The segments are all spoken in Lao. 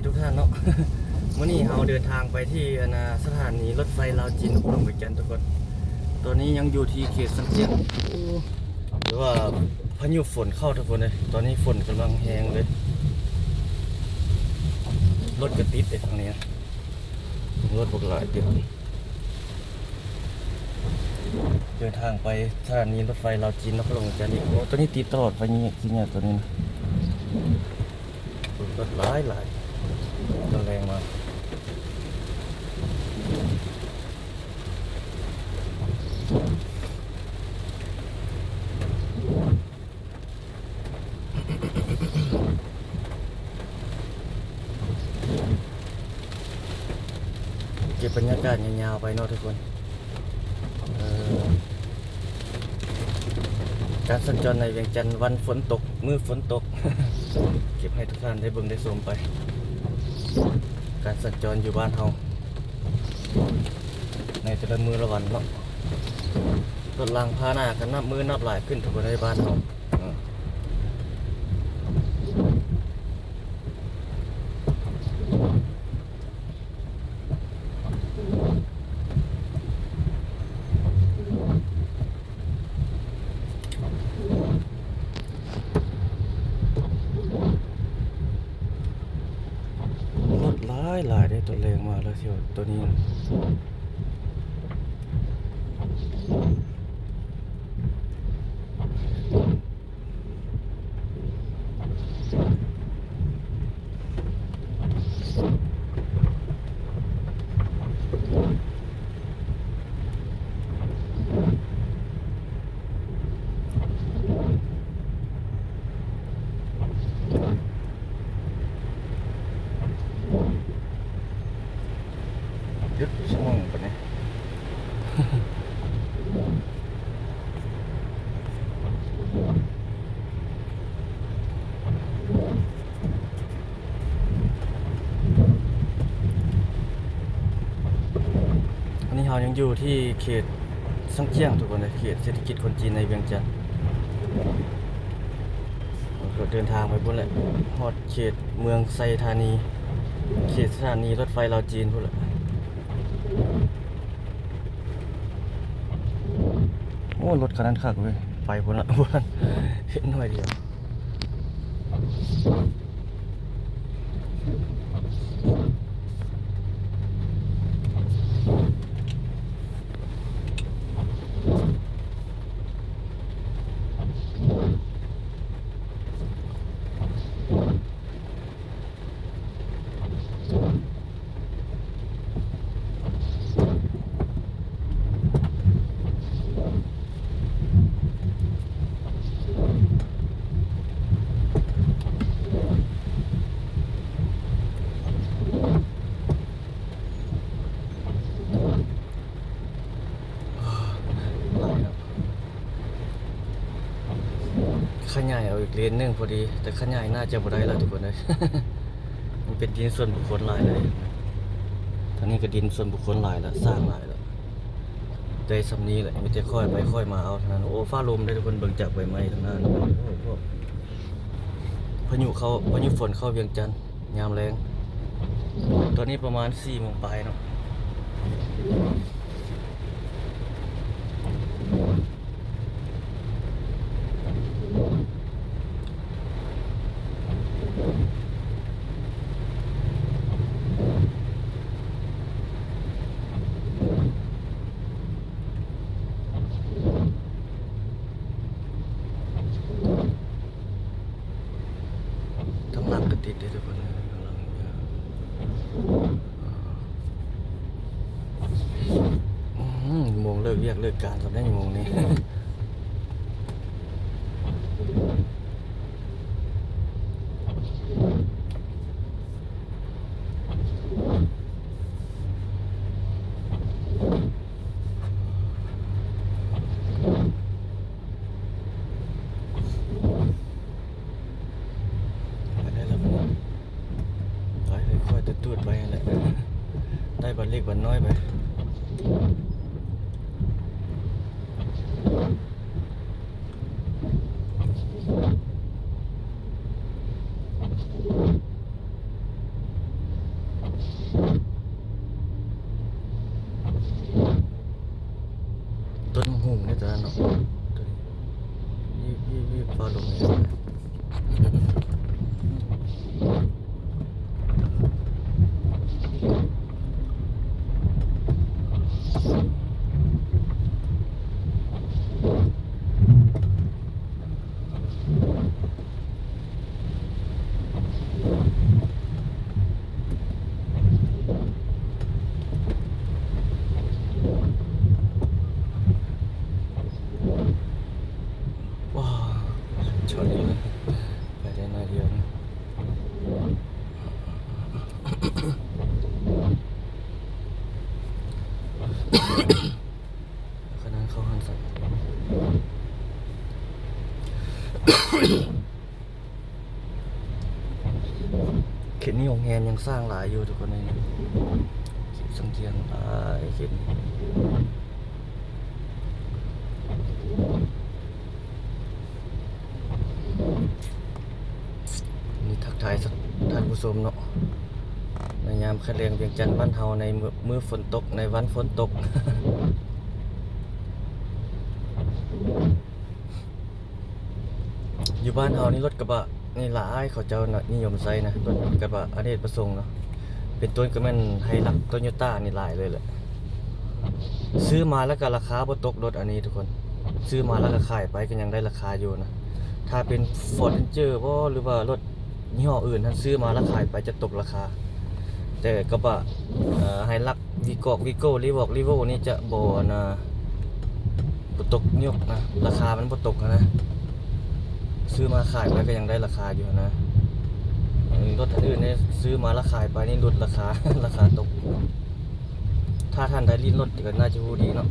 ທຸກທ່ານເນາະ ມື້ນີ້ເຮົາເດີນທາງໄປທີ່ ອັນນ່າ ສະຖານີລົດໄຟລາວຈີນ ນະຄອນຫຼວງວຽງຈັນ ທຸກຄົນ. ຕອນນີ້ຍັງຢູ່ທີ່ເຂດຊາງຈຽງ ຫຼືວ່າພາຍຸຝົນເຂົ້າ ທຸກຄົນເອີຍ. ຕອນນີ້ຝົນກຳລັງແຮງເລີຍ ລົດກະຕິດເດ້ທາງນີ້ນະ ລົດບັກຫຼາຍເຕັມ. ເດີນທາງໄປສະຖານີລົດໄຟລາວຈີນ ນະຄອນຫຼວງວຽງຈັນອີກ. ໂອ້ ໂຕນີ້ຕິດຕະຫຼອດ ໄຟແຍກ ສີ່ແຍກໂຕນີ້ນະ. ລົດຫຼາຍໆ ຕອນແລງມາ. ເກັບບັນຍາກາດຍາວໆໄປເນາະທຸກຄົນ. ເອີ ການສັນຈອນໃນວຽງຈັນວັນຝົນຕົກ ມື້ຝົນຕົກ ເກັບໃຫ້ທຸກທ່ານໄດ້ເບິ່ງໄດ້ຊົມໄປ ການສັນຈອນຢູ່ບ້ານເຮົາໃນແຕ່ລະມື້ລະວັນເນາະ. ລົດລາງພາຫະນະກໍນັບມື້ນັບຫຼາຍຂຶ້ນທຸກຄົນໃນບ້ານເຮົາ. ລົດຫຼາຍໆເດ້ ຕອນແລງມາແລ້ວ ຊິວ່າໂຕນີ້. ຢຸດຢູ່ຊົ່ວໂມງປານໃດ? ອັນນີ້ເຮົາຍັງຢູ່ທີ່ເຂດຊາງຈຽງ ທຸກຄົນເອີຍ ເຂດເສດຖະກິດຄົນຈີນໃນວຽງຈັນ. ເຮົາກໍເດີນທາງໄປພຸ້ນແຫຼະ ຮອດເຂດເມືອງໄຊທານີ ເຂດສະຖານີລົດໄຟລາວຈີນພຸ້ນແຫຼະ. ໂອ້ ລົດຄັນນັ້ນຄັກເວີຍ ໄປພຸ້ນລະ ເຫັນໜ້ອຍດຽວ. ຂະຫຍາຍເອົາອີກເລນໜຶ່ງພໍດີ ແຕ່ຂະຫຍາຍໜ້າຈະບໍ່ໄດ້ລະທຸກຄົນເອີຍ ມັນເປັນດິນສ່ວນບຸກຄົນຫຼາຍເລີຍ. ທາງນີ້ກໍດິນສ່ວນບຸກຄົນຫຼາຍລະ ສ້າງຫຼາຍລະ ໄດ້ສ່ຳນີ້ແຫຼະ ມີແຕ່ຄ່ອຍໄປຄ່ອຍມາເອົາເທົ່ານັ້ນ. ໂອ້ ຟ້າລົມເດ້ທຸກຄົນ ເບິ່ງຈາກໃບໄມ້ທາງນັ້ນ ໂອ້ ພວກພາຍຸເຂົ້າ ພາຍຸຝົນເຂົ້າວຽງຈັນ ຍາມແລງ ຕອນນີ້ປະມານສີ່ໂມງປາຍເນາະ. ທາງຫຼັງກໍຕິດເດ້ທຸກຄົນເອີຍ ທາງຫຼັງ. ອືມ ໂມງເລີກວຽກເລີກການຊະແລ້ວໂມງນີ້. ໄປໄດ້ແລ້ວບັດນີ້ ໄປຄ່ອຍໆ ຕູດໆ ໄປຫັ້ນແຫຼະ ໄດ້ບັດເລັກບັດນ້ອຍໄປ. ໄ ເຂດນີ້ໂຮງແຮມຍັງສ້າງຫຼາຍຢູ່ທຸກຄົນເອີຍ ເຂດສັງຂຽງຫຼາຍເຂດນີ້. ນີ້ທັກທາຍທ່ານຜູ້ຊົມເນາະ ໃນຍາມຄ່ຳແລງວຽງຈັນບ້ານເຮົາ ໃນມື້ ມື້ຝົນຕົກ ໃນວັນຝົນຕົກ. ຢູ່ບ້ານເຮົານີ້ລົດກະບະນີ້ຫຼາຍ ເຂົາເຈົ້ານະນິຍົມໃຊ້ນະ ລົດກະບະອະເນກປະສົງເນາະ ເປັນຕົ້ນກະແມ່ນໄຮລັກ ໂຕໂຍຕ້ານີ້ຫຼາຍເລີຍແຫຼະ. ຊື້ມາແລ້ວກະລາຄາບໍ່ຕົກ ລົດອັນນີ້ທຸກຄົນ ຊື້ມາແລ້ວກະຂາຍໄປກະຍັງໄດ້ລາຄາຢູ່ນະ. ຖ້າເປັນຟໍເຣນເຈີບໍ ຫຼືວ່າລົດຍີ່ຫໍ້ອື່ນຫັ້ນ ຊື້ມາແລ້ວຂາຍໄປຈະຕົກລາຄາ ແຕ່ກະບະ ເອີ ໄຮລັກ ວີກອກ ວີໂກ້ ຣີວອກ ຣີໂວ້ນີ້ຈະບໍ່ ອັນນ່າ ບໍ່ຕົກຍົກນະ ລາຄາມັນບໍ່ຕົກຫັ້ນນະ ຊື້ມາຂາຍໄປກະຍັງໄດ້ລາຄາຢູ່ຫັ້ນນະ. ອັນນີ້ລົດອັນອື່ນນີ້ຊື້ມາແລ້ວຂາຍໄປນີ້ຫຼຸດລາຄາ ລາຄາຕົກ. ຖ້າທ່ານໄດ້ຫຼິ້ນລົດກະໜ້າຈະຮູ້ດີເນາະ.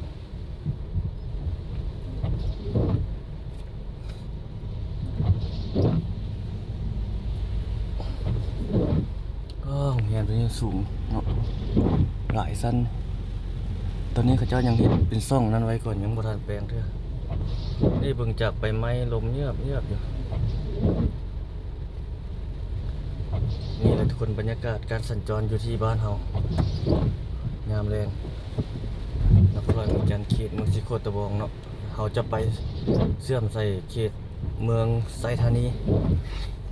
ໂອ້ ໂຮງແຮມໂຕນີ້ສູງເນາະ ຫຼາຍຊັ້ນ. ຕອນນີ້ເຂົາເຈົ້າຍັງເຮັດເປັນຊ່ອງນັ້ນໄວ້ກ່ອນ ຍັງບໍ່ທັນແປງເທື່ອ. ນີ້ເບິ່ງຈາກໃບໄມ້ ລົມເຍືອບໆຢູ່. ນີ້ແຫຼະທຸກຄົນ ບັນຍາກາດການສັນຈອນຢູ່ທີ່ບ້ານເຮົາຍາມແລງ ນະຄອນຫຼວງວຽງຈັນ ເຂດເມືອງສີໂຄດຕະບອງເນາະ. ເຮົາຈະໄປເຊື່ອມໃສ່ເຂດເມືອງໄຊທານີ.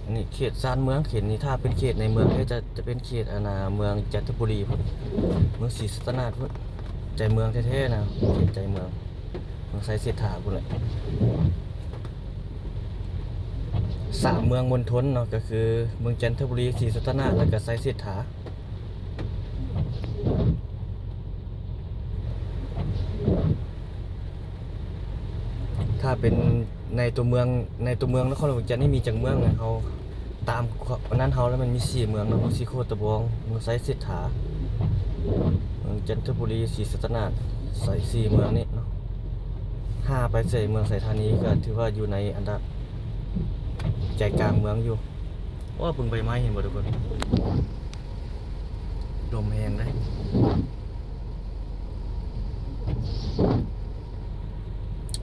ອັນນີ້ເຂດຊານເມືອງ ເຂດນີ້ ຖ້າເປັນເຂດໃນເມືອງແທ້ຈະ ຈະເປັນເຂດ ອັນນ່າ ເມືອງຈັນທະບູລີພຸ້ນ ເມືອງສີສັດຕະນາດພຸ້ນ ໃຈເມືອງແທ້ໆນະ ເຂດໃຈເມືອງ ເມືອງໄຊເສດຖາພຸ້ນແຫຼະ. ສາມເມືອງມົນທົນເນາະ ກະຄືເມືອງຈັນທະບູລີ ສີສັດຕະນາດ ແລ້ວກະໄຊເສດຖາ. ຖ້າເປັນໃນຕົວເມືອງ ໃນຕົວເມືອງນະຄອນຫຼວງວຽງຈັນນີ້ມີຈັກເມືອງນະ? ເຮົາຕາມອັນນັ້ນເຮົາແລ້ວ ມັນມີສີ່ເມືອງເນາະ ເມືອງສີໂຄດຕະບອງ ເມືອງໄຊເສດຖາ ເມືອງຈັນທະບູລີ ສີສັດຕະນາດ ໃສ່ສີ່ເມືອງນີ້ເນາະ. ຫາໄປໃສ່ເມືອງໄຊທານີກະຖືວ່າຢູ່ໃນອັນດັບໃຈກາງເມືອງຢູ່. ໂອ້ ເບິ່ງໃບໄມ້ເຫັນບໍ່ທຸກຄົນ ລົມແຮງເດ້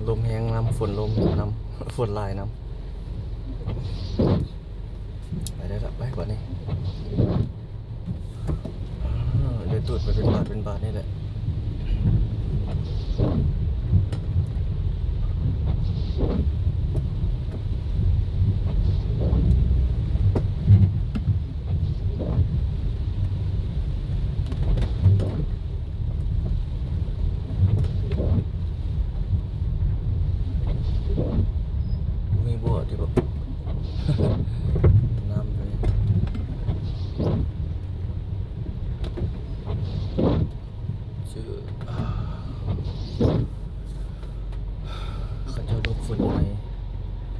ລົມແຮງນຳ ຝົນລົມນຳ ຝົນຫຼາຍນຳ. ໄປໄດ້ລະ ໄປບາດນີ້. ອ່າ ເດີນຕູດໄປເປັນບາດເປັນບາດນີ້ແຫຼະ. ມີບໍ່ທີ່ແບບ ນ້ຳໄປ ຊື່ ເຂົາເຈົ້າຫຼົບຝົນໃນ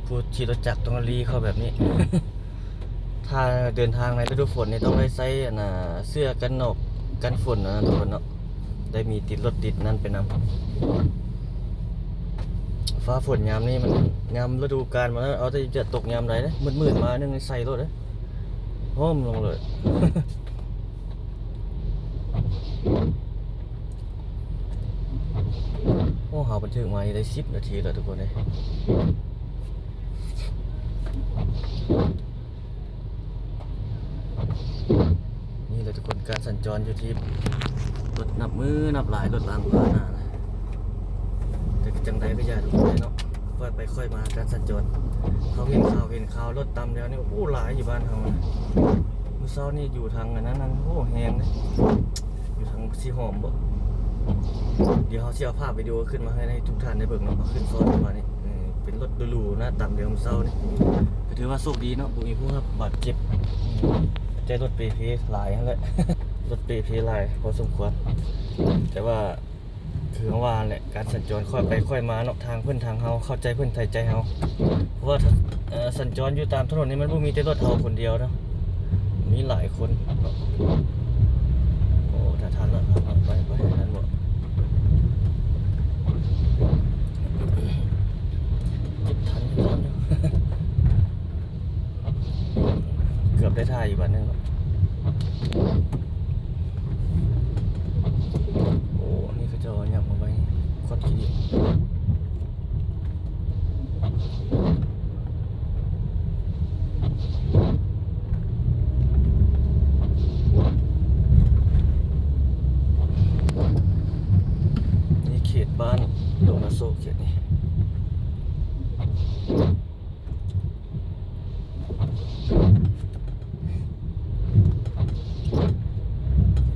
ຜູ້ຂີ່ລົດຈັກຕ້ອງລີ້ເຂົ້າແບບນີ້. ຖ້າເດີນທາງໃນລະດູຝົນນີ້ຕ້ອງໄດ້ໃຊ້ ອັນນ່າ ເສື້ອກັນໜອກກັນຝົນ ອັນນັ້ນທຸກຄົນເນາະ ໄດ້ມີຕິດລົດຕິດນັ້ນໄປນຳ. ຟ້າຝົນຍາມນີ້ມັນ ຍາມລະດູການມັນ ເອົາແຕ່ຈະຕົກຍາມໃດເດ້ ມືດໆມາໜຶ່ງໃສ່ໂລດເດ້ ໂຮມລົງເລີຍ. ໂອ້ ເຮົາບັນທຶກມານີ້ໄດ້ສິບນາທີແລ້ວທຸກຄົນເອີຍ. ນີ້ແຫຼະທຸກຄົນ ການສັນຈອນຢູ່ທີ່ ລົດນັບມື້ນັບຫຼາຍ ລົດລາງພາຫະນະນະ. ແຕ່ຈັ່ງໃດກະຢ່າທຸກຄົນເນາະ ຄ່ອຍໄປຄ່ອຍມາ ການສັນຈອນ. ເຮົາເຫັນຂ່າວ ເຫັນຂ່າວລົດຕຳແຖວນີ້ ໂອ້ ຫຼາຍຢູ່ບ້ານເຮົານະ. ມື້ເຊົ້ານີ້ຢູ່ທາງອັນນັ້ນ ໂອ້ ແຮງເດ້ ຢູ່ທາງສີຫອມບໍ. ດຽວເຮົາຊິເອົາພາບວິດີໂອຂຶ້ນມາໃຫ້ ໃຫ້ທຸກທ່ານໄດ້ເບິ່ງເນາະ ເອົາຂຶ້ນຊ້ອນປະມານນີ້. ເອີ ເປັນລົດຫຼູໆນະ ຕຳແຖວມື້ເຊົ້ານີ້ ກະຖືວ່າໂຊກດີເນາະ ບໍ່ມີຜູ້ຮັບບາດເຈັບ. ໃຈລົດເປເພຫຼາຍຫັ້ນແຫຼະ ລົດເປເພຫຼາຍພໍສົມຄວນ ແຕ່ວ່າ ຄືເຮົາວ່າແຫຼະ ການສັນຈອນຄ່ອຍໄປຄ່ອຍມາເນາະ ທາງເພິ່ນທາງເຮົາ ເຂົ້າໃຈເພິ່ນໃສ່ໃຈເຮົາ. ເພາະວ່າ ເອີ ສັນຈອນຢູ່ຕາມຖະໜົນນີ້ ມັນບໍ່ມີແຕ່ລົດເຮົາຄົນດຽວເນາະ ມີຫຼາຍຄົນເນາະ. ໂອ້ ຖ້າທັນລະ ໄປ ໄປ ທັນບໍ່ ເກັບທັນຢູ່ ທັນຢູ່. ເກືອບໄດ້ຖ່າຍອີກບາດໜຶ່ງເນາະ. ໂອ້ ອັນນີ້ເຂົາເຈົ້າຫຍັບອອກໄປຄອນກຣີດ. ນີ້ເຂດບ້ານດົງອະໂສກ ເຂດນີ້.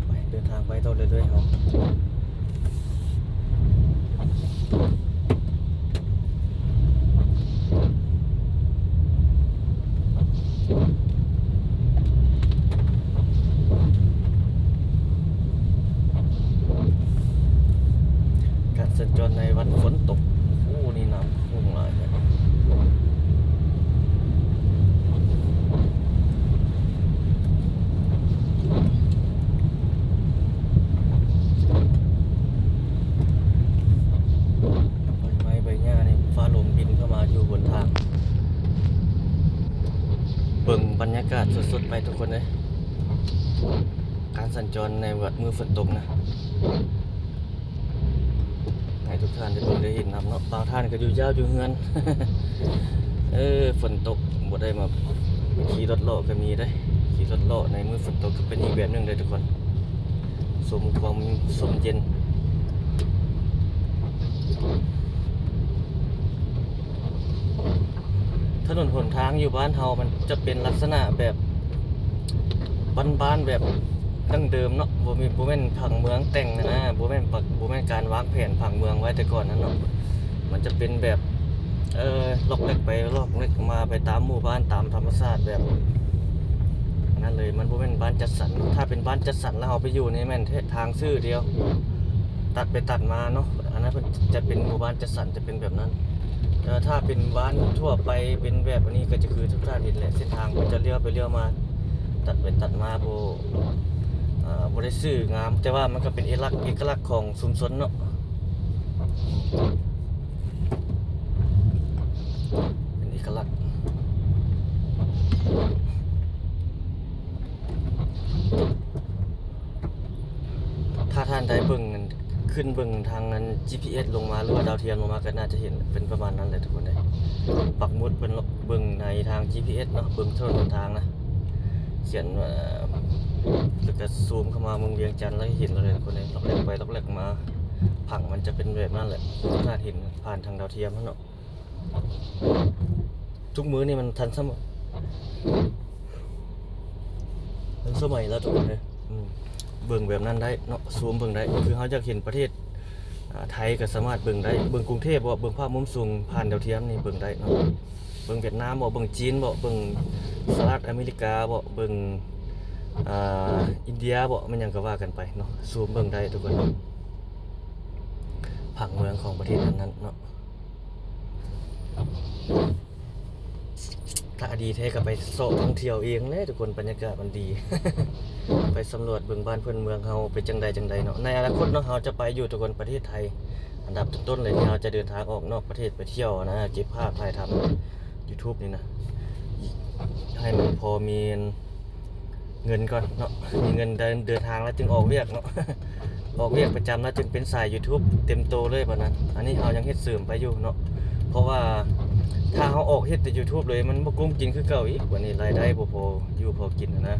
ໄປ ເດີນທາງໄປຕໍ່ເລື້ອຍໆ ເຮົາ. ການສັນຈອນໃນວັນຝົນຕົກ. ໂອ້ ນີ້ນ້ຳ ໂອ້ ຫຼາຍແທ້. ໃບໄມ້ໃບຫຍ້ານີ້ ຟ້າລົມບິນເຂົ້າມາຢູ່ຫົນທາງ. ເບິ່ງບັນຍາກາດສົດໆ ໄປທຸກຄົນເອີຍ, ການສັນຈອນໃນມື້ຝົນຕົກນະ. ໃຫ້ທຸກທ່ານໄດ້ເບິ່ງໄດ້ເຫັນນຳເນາະ. ບາງທ່ານກໍຢູ່ຢາວຢູ່ເຮືອນ ເອີ ຝົນຕົກບໍ່ໄດ້ມາຂີ່ລົດເລາະກໍມີເດ້. ຂີ່ລົດເລາະໃນມື້ຝົນຕົກກໍເປັນອີກແບບໜຶ່ງເດ້ທຸກຄົນ, ຊົມຄວາມຊົມເຢັນ. ຖະໜົນຫົນທາງຢູ່ບ້ານເຮົາມັນຈະເປັນລັກສະນະແບບບ້ານໆ ແບບດັ້ງເດີມເນາະ, ບໍ່ມີ ບໍ່ແມ່ນຜັງເມືອງແຕ່ງນະ, ບໍ່ແມ່ນ ບໍ່ແມ່ນການວາງແຜນຜັງເມືອງໄວ້ແຕ່ກ່ອນນັ້ນເນາະ. ມັນຈະເປັນແບບ ເອີ ລັອກແລັກໄປລັອກແລັກມາ ໄປຕາມໝູ່ບ້ານ ຕາມທຳມະຊາດແບບນັ້ນເລີຍ. ມັນບໍ່ແມ່ນບ້ານຈັດສັນເນາະ. ຖ້າເປັນບ້ານຈັດສັນແລ້ວເຮົາໄປຢູ່ນີ້ແມ່ນທາງຊື່ດຽວ ຕັດໄປຕັດມາເນາະ, ອັນນັ້ນເພິ່ນຈະເປັນໝູ່ບ້ານຈັດສັນ ເປັນແບບນັ້ນ. ແຕ່ວ່າຖ້າເປັນບ້ານທົ່ວໄປ ເປັນແບບອັນນີ້ກໍຈະຄືທຸກທ່ານເຫັນແຫຼະ, ເສັ້ນທາງມັນຈະລ້ຽວໄປລ້ຽວມາ ຕັດໄປຕັດມາ ບໍ່ ເອີ ບໍ່ໄດ້ຊື່ງາມ, ແຕ່ວ່າມັນກໍເປັນເອກະລັກ ເອກະລັກຂອງຊຸມຊົນເນາະ, ເປັນເອກະລັກ. ຖ້າທ່ານໃດເບິ່ງ ຂຶ້ນເບິ່ງທາງອັນ ຈີພີເອັສ ລົງມາ ຫຼືວ່າດາວທຽມລົງມາ ກໍໜ້າຈະເຫັນເປັນປະມານນັ້ນແຫຼະທຸກຄົນເດ້. ປັກໝຸດເບິ່ງ ເບິ່ງໃນທາງ ຈີພີເອັສ ເນາະ, ເບິ່ງຖະໜົນຫົນທາງນະ, ຂຽນວ່າ ແລ້ວກໍຊູມເຂົ້າມາເມືອງວຽງຈັນ ແລ້ວເຫັນເລີຍທຸກຄົນເດ້. ລັອກແລັກໄປລັອກແລັກມາ, ຜັງມັນຈະເປັນແບບນັ້ນແຫຼະ, ຖ້າເຫັນຜ່ານທາງດາວທຽມເນາະ. ທຸກມື້ນີ້ມັນທັນສະໄໝ ທັນສະໄໝແລ້ວທຸກຄົນເອີຍ. ອືມ ເບິ່ງແບບນັ້ນໄດ້ເນາະ, ຊູມເບິ່ງໄດ້. ຄືເຮົາຢາກເຫັນປະເທດ ອ່າ ໄທກໍສາມາດເບິ່ງໄດ້, ເບິ່ງກຸງເທບເບາະ, ເບິ່ງພາບມຸມສູງຜ່ານດາວທຽມນີ້ເບິ່ງໄດ້ເນາະ, ເບິ່ງຫວຽດນາມເບາະ, ເບິ່ງຈີນເບາະ, ເບິ່ງສະຫະລັດອາເມລິກາເບາະ, ເບິ່ງ ອ່າ ອິນເດຍເບາະ, ແມ່ນຫຍັງກໍວ່າກັນໄປເນາະ, ຊູມເບິ່ງໄດ້ທຸກຄົນ. ຜັງເມືອງຂອງປະເທດນັ້ນໆເນາະ. ຖ້າດີແທ້ກໍໄປເສາະທ່ອງທ່ຽວເອງແຫຼະທຸກຄົນ, ບັນຍາກາດມັນດີ. ໄປສຳຫຼວດເບິ່ງບ້ານເຮືອນເມືອງເຮົາເປັນຈັ່ງໃດຈັ່ງໃດເນາະ. ໃນອະນາຄົດເນາະ ເຮົາຈະໄປຢູ່ທຸກຄົນ, ປະເທດໄທອັນດັບຕົ້ນໆເລີຍ ທີ່ເຮົາຈະເດີນທາງອອກນອກປະເທດໄປທ່ຽວນະ, ເກັບພາບຖ່າຍທຳ YouTube ນີ້ນະ, ໃຫ້ມັນພໍມີ ເງິນກ່ອນເນາະ, ມີເງິນເດີນ ເດີນທາງແລ້ວຈຶ່ງອອກວຽກເນາະ, ອອກວຽກປະຈຳແລ້ວຈຶ່ງເປັນສາຍ YouTube ເຕັມໂຕເລີຍບັດນັ້ນ. ອັນນີ້ເຮົາຍັງເຮັດເສີມໄປຢູ່ເນາະ, ເພາະວ່າຖ້າເຮົາອອກເຮັດແຕ່ YouTube ເລີຍ ມັນບໍ່ກຸ້ມກິນຄືເກົ່າອີກ, ບັດນີ້ລາຍໄດ້ບໍ່ພໍຢູ່ພໍກິນນະ,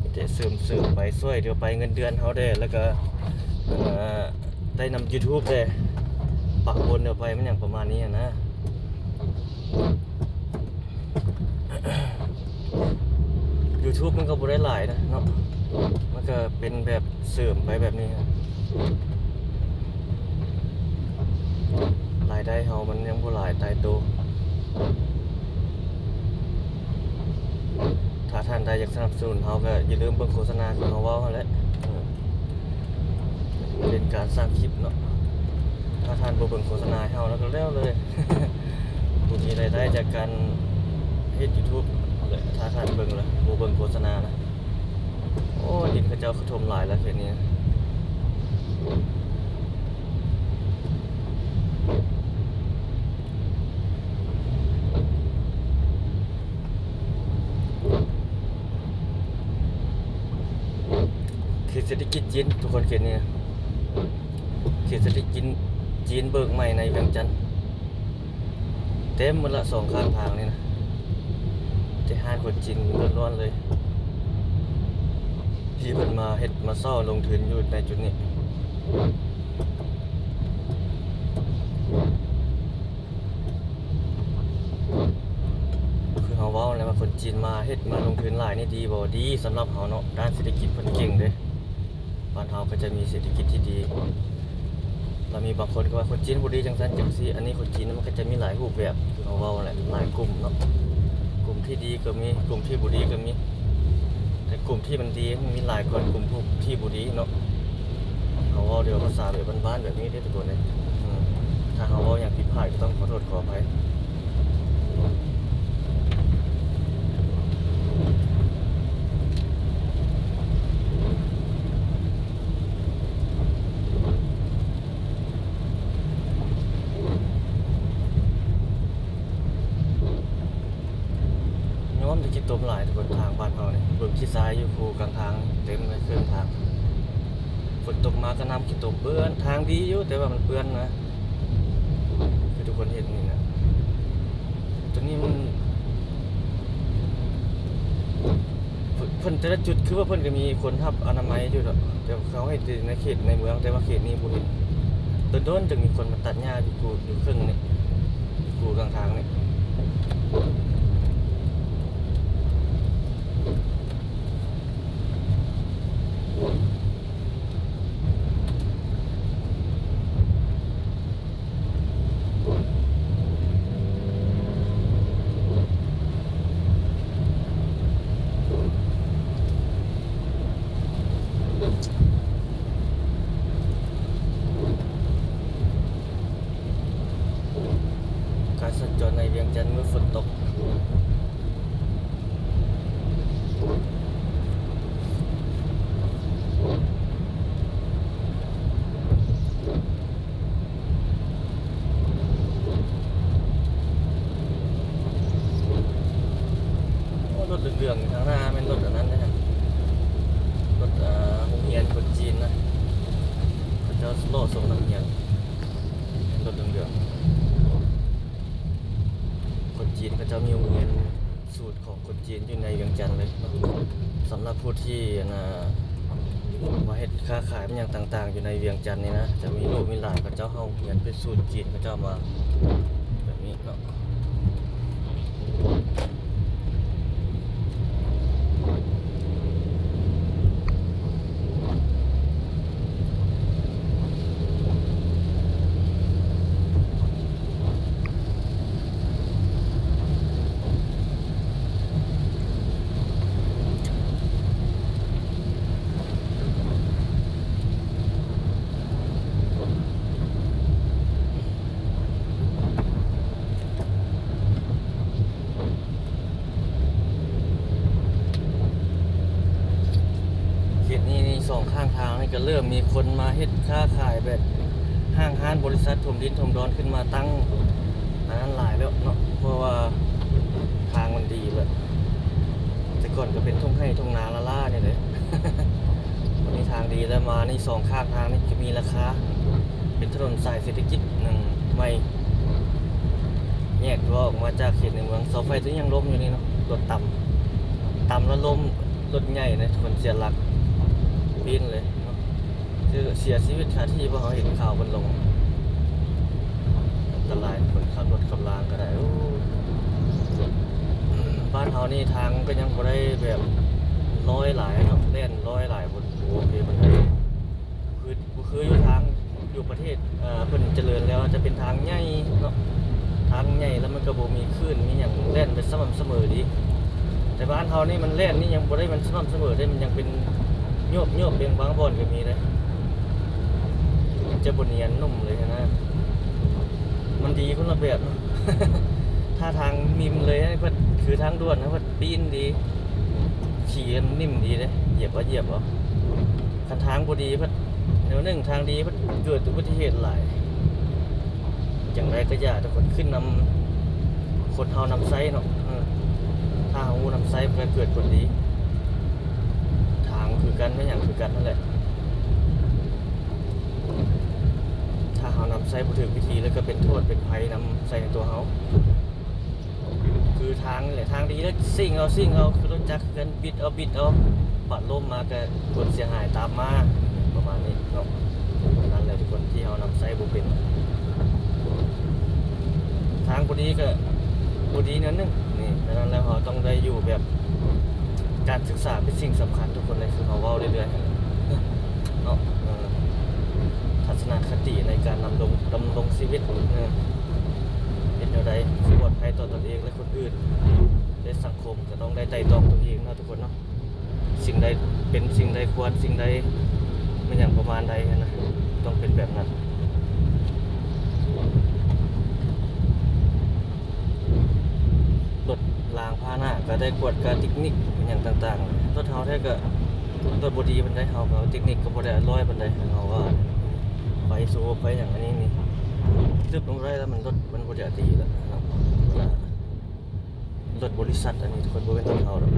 ມີແຕ່ເສີມໆໄປ ຊ່ວຍເຫຼືອໄປເງິນເດືອນເຮົາແດ່ ແລ້ວກໍ ເອີ ໄດ້ນຳ YouTube ແດ່ ປະປົນເຂົ້າໄປ ມັນຫຍັງປະມານນີ້ນະ. YouTube ມັນກໍບໍ່ໄດ້ຫຼາຍນະເນາະ, ມັນກໍເປັນແບບເສີມໄປແບບນີ້, ລາຍໄດ້ເຮົາມັນຍັງບໍ່ຫຼາຍຕາຍໂຕ. ຖ້າທ່ານໃດຢາກສະໜັບສະໜູນເຮົາກໍຢ່າລືມເບິ່ງໂຄສະນາຄືເຮົາເວົ້າຫັ້ນແຫຼະ, ເອີ ເປັນການສ້າງຄລິບເນາະ. ຖ້າທ່ານບໍ່ເບິ່ງໂຄສະນາໃຫ້ເຮົາແລ້ວກໍແລ້ວເລີຍ, ບໍ່ມີລາຍໄດ້ຈາກການເຮັດ YouTube ແຫຼະ. ຖ້າທ່ານເບິ່ງແລ້ວບໍ່ເບິ່ງໂຄສະນານະ, ໂອ້ ດິນເຂົາເຈົ້າກະຖົມຫຼາຍແລ້ວເຂດນີ້. ເ ເຂດເສດຖະກິດຈີນ ທຸກຄົນ ເຂດນີ້ນະ ເຂດເສດຖະກິດຈີນເບີກໃໝ່ໃນວຽງຈັນ ເຕັມໝົດລະ ສອງຂ້າງທາງນີ້ນະ ແຕ່ຮ້ານຄົນຈີນລ້ວນໆເລີຍ ທີ່ເພິ່ນມາເຮັດມາເຊົ່າລົງທຶນຢູ່ໃນຈຸດນີ້. ຄືເຮົາເວົ້າແຫຼະວ່າ ຄົນຈີນມາເຮັດມາລົງທຶນຫຼາຍນີ້ດີບໍ່? ດີສຳລັບເຮົາເນາະ ດ້ານເສດຖະກິດເພິ່ນເກັ່ງເດ້. ບ້ານເຮົາກໍຈະມີເສດຖະກິດທີ່ດີ ແລ້ວມີບາງຄົນກໍວ່າຄົນຈີນບໍ່ດີຈັ່ງຊັ້ນຈັ່ງຊີ້. ອັນນີ້ຄົນຈີນມັນກໍຈະມີຫຼາຍຮູບແບບ ຄືເຮົາເວົ້າແຫຼະ ຫຼາຍກຸ່ມເນາະ ກຸ່ມທີ່ດີກໍມີ ກຸ່ມທີ່ບໍ່ດີກໍມີ ແຕ່ກຸ່ມທີ່ມັນດີມັນມີຫຼາຍກວ່າກຸ່ມທີ່ບໍ່ດີເນາະ. ເຮົາເວົ້າດ້ວຍພາສາແບບບ້ານໆແບບນີ້ເດ້ທຸກຄົນເອີຍ. ຖ້າເຮົາເວົ້າຫຍັງຜິດພາດກໍຕ້ອງຂໍໂທດຂໍອະໄພ. ຍ້ອນແຕ່ຂີ້ຕົມຫຼາຍທຸກຄົນ ທາງບ້ານເຮົານີ້ ເບິ່ງຂີ້ຊາຍຢູ່ຄູ່ກາງທາງເຕັມເລີຍ ເຄິ່ງທາງ. ຝົນຕົກມາກໍນ້ຳຂີ້ຕົມເປື້ອນ ທາງດີຢູ່ ແຕ່ວ່າມັນເປື້ອນນະ ຄືທຸກຄົນເຫັນນີ້ນະ. ຕົວນີ້ມັນ ເພິ່ນ ເພິ່ນແຕ່ລະຈຸດ ຄືວ່າເພິ່ນກໍມີຄົນຮັບອະນາໄມຢູ່ດອກ ແຕ່ເຂົາເຮັດຢູ່ໃນເຂດໃນເມືອງ ແຕ່ວ່າເຂດນີ້ບໍ່ເຫັນ. ດົນໆຈຶ່ງມີຄົນມາຕັດຫຍ້າຢູ່ຄູ່ ຢູ່ເຄິ່ງນີ້ ຢູ່ຄູ່ກາງທາງນີ້. ການສັນຈອນໃນວຽງຈັນເມື່ອຝົນຕົກ. ໂອ້ ລົດເຫຼືອງໆຢູ່ທາງໜ້າແມ່ນລົດອັນນັ້ນເດ້ ລົດ ເອີ ໂຮງຮຽນຄົນຈີນນະ ເຂົາເຈົ້າເລາະສົ່ງນັກຮຽນ ແມ່ນລົດເຫຼືອງໆ. ຄົນຈີນເຂົາເຈົ້າມີໂຮງຮຽນສູດຂອງຄົນຈີນຢູ່ໃນວຽງຈັນເລີຍເນາະ. ສຳລັບຜູ້ທີ່ ອັນນ່າ ມາເຮັດຄ້າຂາຍຫຍັງຕ່າງໆຢູ່ໃນວຽງຈັນນີ້ນະ ຈະມີລູກມີຫຼານ ເຂົາເຈົ້າເຮົາຮຽນເປັນສູດຈີນ ເຂົາເຈົ້າມາແບບນີ້ເນາະ. ເຂດນີ້ນີ້ ສອງຂ້າງທາງນີ້ກໍເລີ່ມມີຄົນມາເຮັດຄ້າຂາຍແບບ ຫ້າງຮ້ານບໍລິສັດຖົມດິນຖົມດອນຂຶ້ນມາຕັ້ງອັນນັ້ນຫຼາຍແລ້ວເນາະ ເພາະວ່າທາງມັນດີແລ້ວ. ແຕ່ກ່ອນກໍເປັນທົ່ງໄຮ່ທົ່ງນາລ້າໆນີ້ເດ້ ບາດນີ້ທາງດີແລ້ວ ມານີ້ສອງຂ້າງທາງນີ້ກໍມີລາຄາ ເປັນຖະໜົນສາຍເສດຖະກິດໜຶ່ງໃໝ່ ແຍກຕົວອອກມາຈາກເຂດໃນເມືອງ. ເສົາໄຟຕົວນີ້ຍັງລົ້ມຢູ່ນີ້ເນາະ ລົດຕຳ ຕຳແລ້ວລົ້ມ ລົດໃຫຍ່ນະ ຄົນເສຍຫຼັກປີ້ນເລີຍເນາະ ຄືເສຍຊີວິດຄາທີ່ ເພາະເຮົາເຫັນຂ່າວເພິ່ນລົງ. ອັນຕະລາຍຄົນຂັບລົດຂັບລາງກໍໄດ້. ໂອ້ ບ້ານເຮົານີ້ທາງກໍຍັງບໍ່ໄດ້ແບບລອຍຫຼາຍເນາະ ແລ່ນລອຍຫຼາຍ ບໍ່ ບໍ່ໂອເຄປານໃດ ຄື ບໍ່ຄືຢູ່ທາງ ຢູ່ປະເທດ ເອີ ເພິ່ນຈະເລີນແລ້ວ ຈະເປັນທາງໃຫຍ່ເນາະ ທາງໃຫຍ່ ແລ້ວມັນກໍບໍ່ມີຄື້ນມີຫຍັງ ແລ່ນໄປສະໝ່ຳສະເໝີດີ. ແຕ່ບ້ານເຮົານີ້ມັນແລ່ນນີ້ຍັງບໍ່ໄດ້ມັນສະໝ່ຳສະເໝີເດ້ ມັນຍັງເປັນໂຍບໆ ເປັນບາງບ່ອນກໍມີເດ້ ມັນຈະບໍ່ນຽນນຸ້ມເລີຍຫັ້ນນະ ມັນດີຄົນລະແບບເນາະ. ຖ້າທາງມິ່ມເລີຍ ເພິ່ນ ຄືທາງດ່ວນນະ ເພິ່ນປີ້ນດີ ຂີ່ມັນນິ້ມດີເດ້ ຢຽບເອົາ ຢຽບເອົາ. ຄັນທາງບໍ່ດີເພິ່ນ ແນວໜຶ່ງທາງດີເພິ່ນເກີດອຸບັດຕິເຫດຫຼາຍ. ຈັ່ງໃດກໍຢ່າ ທຸກຄົນ ຂຶ້ນນຳຄົນເຮົານຳໃຊ້ເນາະ ເອີ ຖ້າເຮົາຮູ້ນຳໃຊ້ ມັນກໍເກີດຜົນດີ. ທາງຄືກ ນແມ່ນຫຍັງຄືກັນຫັ້ນແຫຼະ. ຖ້າເຮົານຳໃຊ້ບໍ່ຖືກວິທີ ແລ້ວກໍເປັນໂທດເປັນໄພນຳໃສ່ໃນຕົວເຮົາ. ຄືທາງນີ້ແຫຼະ ທາງດີແລ້ວຊິ່ງເອົາ ຊິ່ງເອົາ ຄືລົດຈັກຄືກັນ ບິດເອົາ ບິດເອົາ ບາດລົ້ມມາກໍຜົນເສຍຫາຍຕາມມາ ປະມານນີ້ເນາະ. ນັ້ນແຫຼະທຸກຄົນ ທີ່ເຮົານຳໃຊ້ບໍ່ເປັນ ທາງບໍ່ດີກໍບໍ່ດີແນວໜຶ່ງນີ້. ດັ່ງນັ້ນແລ້ວ ເຮົາຕ້ອງໄດ້ຢູ່ແບບ ການສຶກສາເປັນສິ່ງສຳຄັນທຸກຄົນເລີຍ ຄືເຮົາເວົ້າເລື້ອຍໆ ຫັ້ນແຫຼະເນາະ. ເອີ ທັດສະນະຄະຕິໃນການດຳລົງ ດຳລົງຊີວິດ ເອີ ເຮັດແນວໃດຊິປອດໄພຕໍ່ຕົນເອງ ແລະ ຄົນອື່ນ ແລະ ສັງຄົມ ກໍຕ້ອງໄດ້ໄຕ່ຕອງຕົວເອງເນາະທຸກຄົນເນາະ. ສິ່ງໃດເປັນ ສິ່ງໃດຄວນ ສິ່ງໃດແມ່ນຫຍັງປະມານໃດຫັ້ນນະ ຕ້ອງເປັນແບບນັ້ນ. ລົດລາງພາຫະນະກໍໄດ້ກວດກາເຕັກນິກອີ່ຫຍັງຕ່າງໆ. ລົດເຮົາແທ້ກໍ ລົດບໍ່ດີປານໃດ ເຮົາກໍເຕັກນິກກໍບໍ່ໄດ້ຮ້ອຍປານໃດ. ເຮົາວ່າໄຟສູບໄຟຫຍັງອັນນີ້ນີ້ ຕຶບລົງໄດ້ແລ້ວ ມັນລົດມັນບໍ່ໄດ້ດີແລ້ວເນາະ. ລົດບໍລິສັດອັນນີ້ ທຸກຄົນ ບໍ່ແມ່ນລົດເຮົາດອກ.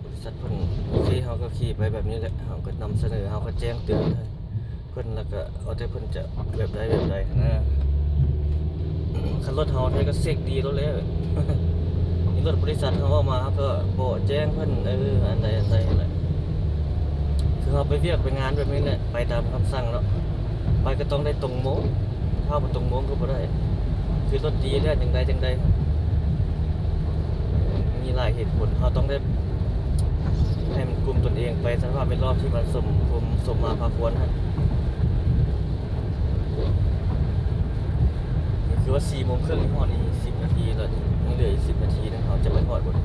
ບໍລິສັດເພິ່ນ ໂອເຄ ເຮົາກໍຂີ່ໄປແບບນີ້ແຫຼະ ເຮົາກໍນຳສະເໜີ ເຮົາກໍແຈ້ງເຕືອນເພິ່ນ ແລ້ວກໍເອົາແຕ່ເພິ່ນຈະແບບໃດແບບໃດຫັ້ນນະ. ຄັນລົດເຮົາແທ້ກໍເຊັກດີໂລດແຫຼະ. ມີລົດບໍລິສັດເຮົາເອົາມາ ເຮົາກໍບອກແຈ້ງເພິ່ນ ເອີ ອັນໃດອັນໃດຫັ້ນແຫຼະ. ຄືເຮົາໄປວຽກໄປງານແບບນີ້ແຫຼະ ໄປຕາມຄຳສັ່ງເນາະ ໄປກໍຕ້ອງໄດ້ຕົງໂມງ. ຖ້າບໍ່ຕົງໂມງກໍບໍ່ໄດ້ ຄືລົດດີແລ້ວຈັ່ງໃດຈັ່ງໃດ ມີຫຼາຍເຫດຜົນ ເຮົາຕ້ອງໄດ້ໃຫ້ມັນກຸມຕົນເອງໄປ ສະພາບແວດລ້ອມທີ່ມັນສົມ ສົມ ສົມມາພາຄວນຫັ້ນ. ຄືວ່າສີ່ໂມງເຄິ່ງຮອດນີ້ສິບນາທີແລ້ວ ຍັງເຫຼືອອີກສິບນາທີໜຶ່ງ ເຮົາຈະໄປຮອດບໍ່ນີ້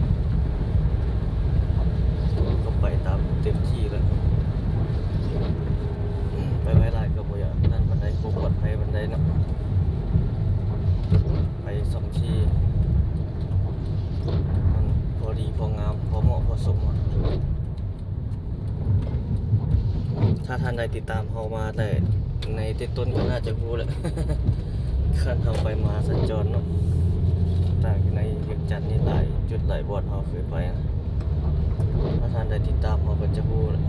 ກໍໄປຕາມເຕັມທີ່ແລ້ວ. ໄປໄວຫຼາຍກໍບໍ່ຢາກນັ້ນປານໃດ ບໍ່ປອດໄພປານໃດເນາະ. ໄປສອງທີ່ ມັນພໍດີພໍງາມ ພໍເໝາະພໍສົມ. ຖ້າທ່ານໃດຕິດຕາມເຮົາມາແຕ່ໃນແຕ່ຕົ້ນກໍໜ້າຈະຮູ້ແຫຼະ ຄັນເຮົາໄປມາສັນຈອນເນາະ ຕ່າງຢູ່ໃນວຽງຈັນນີ້ຫຼາຍຈຸດຫຼາຍບ່ອນເຮົາເຄີຍໄປນະ. ຖ້າທ່ານໃດຕິດຕາມເຮົາກໍຈະຮູ້ແຫຼະ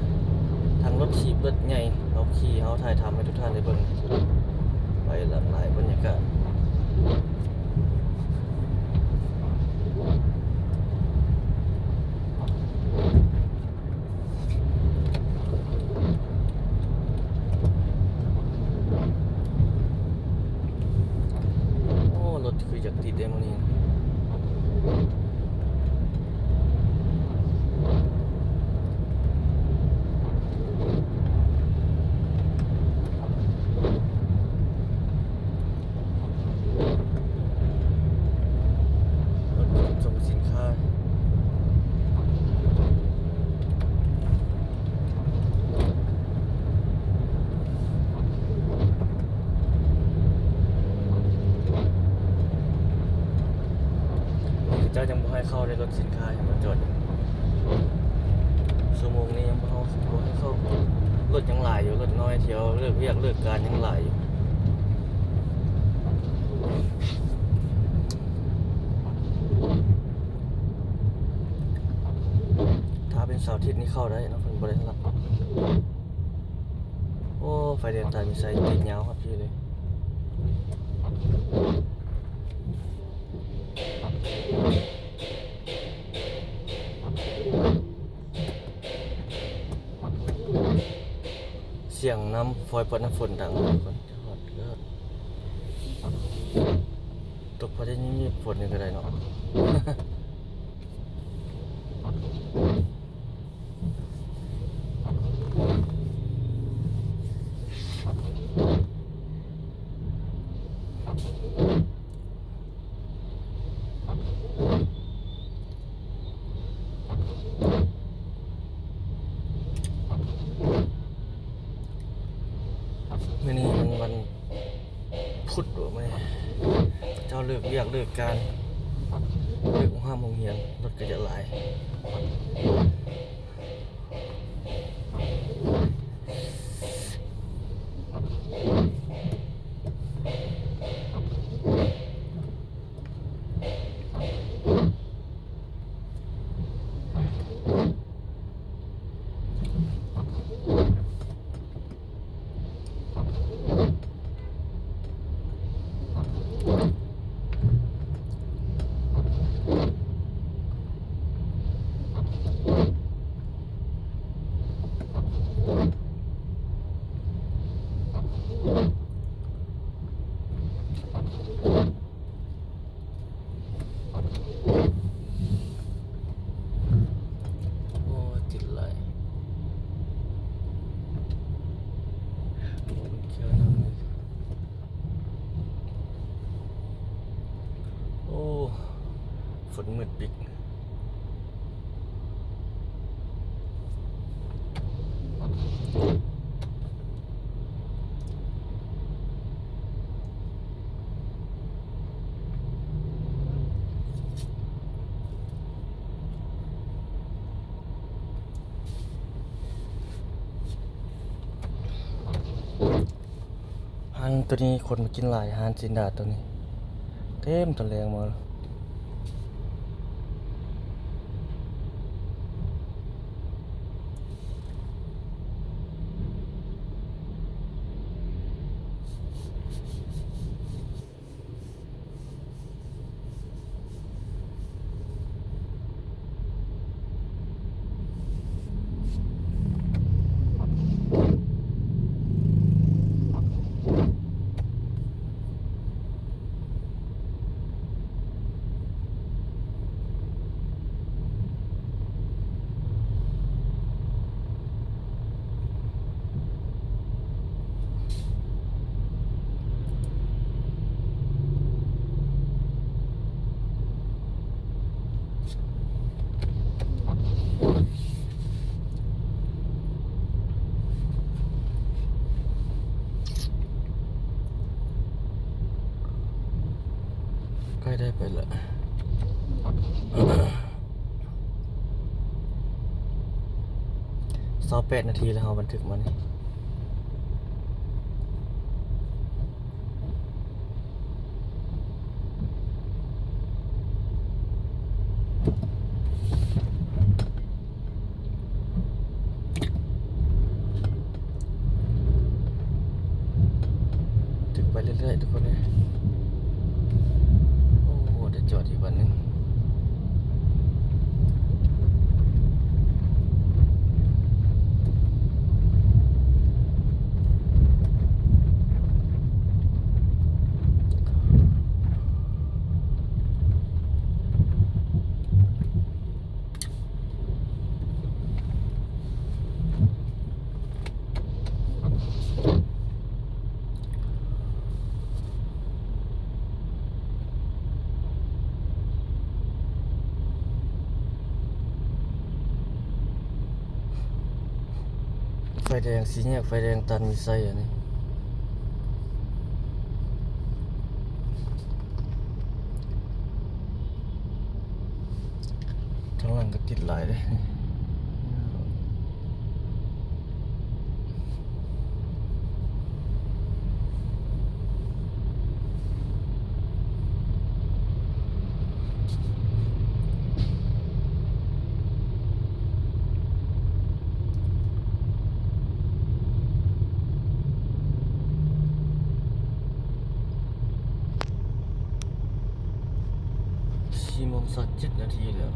ທັງລົດຖີບລົດໃຫຍ່ ເຮົາຂີ່ ເຮົາຖ່າຍທຳໃຫ້ທຸກທ່ານໄດ້ເບິ່ງ ໄປຫຼາກຫຼາຍບັນຍາກາດ. ໂອ້ ລົດຄືຢາກຕິດເດ້ມື້ນີ້. ຂົນສົ່ງສິນຄ້າ ເຂົາເຈົ້າຍັງບໍ່ໃຫ້ເຂົ້າເດ້ ລົດສິນຄ້າຍັງມາຈອດຢູ່. ຊົ່ວໂມງນີ້ຍັງບໍ່ ບໍ່ໃຫ້ເຂົ້າ ລົດຍັງຫຼາຍຢູ່ ລົດນ້ອຍ ທ່ຽວເລີກວຽກເລີກການຍັງຫຼາຍຢູ່. ຖ້າເປັນເສົາອາທິດນີ້ເຂົ້າໄດ້ເນາະ ເພິ່ນບໍ່ໄດ້ຮັບ. ໂອ້ ໄຟແດງຕາດມີໄຊຕິດຍາວຮອດພີ້ເລີຍ. ສຽງນ້ຳຝອຍປອດນ້ຳຝົນດັງທຸກຄົນ. ຮອດ ຮອດ ຕົກພໍໄດ້ຍິນ ຝົນນີ້ກໍໄດ້ເນາະ. ມື້ນີ້ມັນວັນພຸດບໍ ມື້ນີ້ເຈົ້າເລີກວຽກເລີກການ ເລີກໂຮງຮ່ຳໂຮງຮຽນ ລົດກໍຈະຫຼາຍ. ມື້ນີ້ມັນວັນ ໂອ້ຍ ຕິດຫຼາຍ. ໂອ້ ຝົນມືດປິກ. ຮ້ານໂຕນີ້ຄົນມາກິນຫຼາຍ, ຮ້ານຊີ້ນດາດໂຕນີ້ ເຕັມຕະແລງໝົດ. ໃກ້ໄດ້ໄປລະ ຊາວແປດນາທີແລ້ວ ເຮົາບັນທຶກມານີ້. ຖືກໄປເລື້ອຍໆ ທຸກຄົນເອີຍ. ໂອ້ ໄດ້ຈອດອີກບັດໜຶ່ງ. ໄຟແດງ ສີ່ແຍກໄຟແດງຕັນມີໄຊອັນນີ້. ທາງຫຼັງກໍຕິດຫຼາຍເດ້. ສີ່ໂມງຊາວເຈັດນາທີແລ້ວ.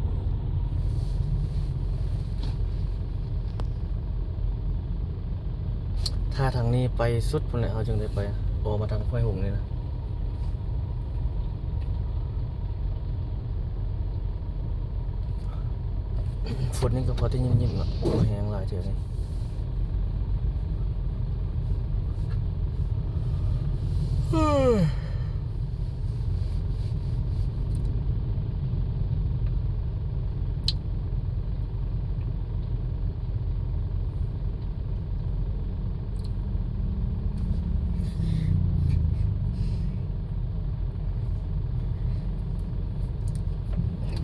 ຖ້າທາງນີ້ໄປສຸດພຸ້ນແຫຼະ ເຮົາຈຶ່ງໄດ້ໄປ ອອກມາທາງຫ້ວຍຫົງນີ້ນະ. ຝົນນີ້ກໍພໍໄດ້ຍິນໆເນາະ ບໍ່ແຮງຫຼາຍເທື່ອນີ້.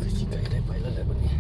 ຄືຊິໃກ້ໄດ້ໄປແລ້ວແຫຼະບັດນີ້.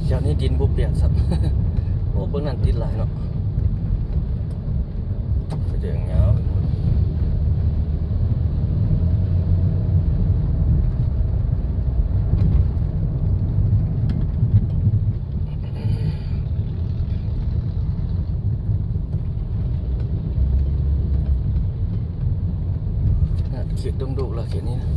ແຖວນີ້ດິນບໍ່ປຽກຊ້ຳ. ໂອ້ ເບິ່ງນັ້ນຕິດຫຼາຍເນາະ ໄຟແດງຍາວ ເຂດດົງໂດກລະ ເຂດນີ້ນະ.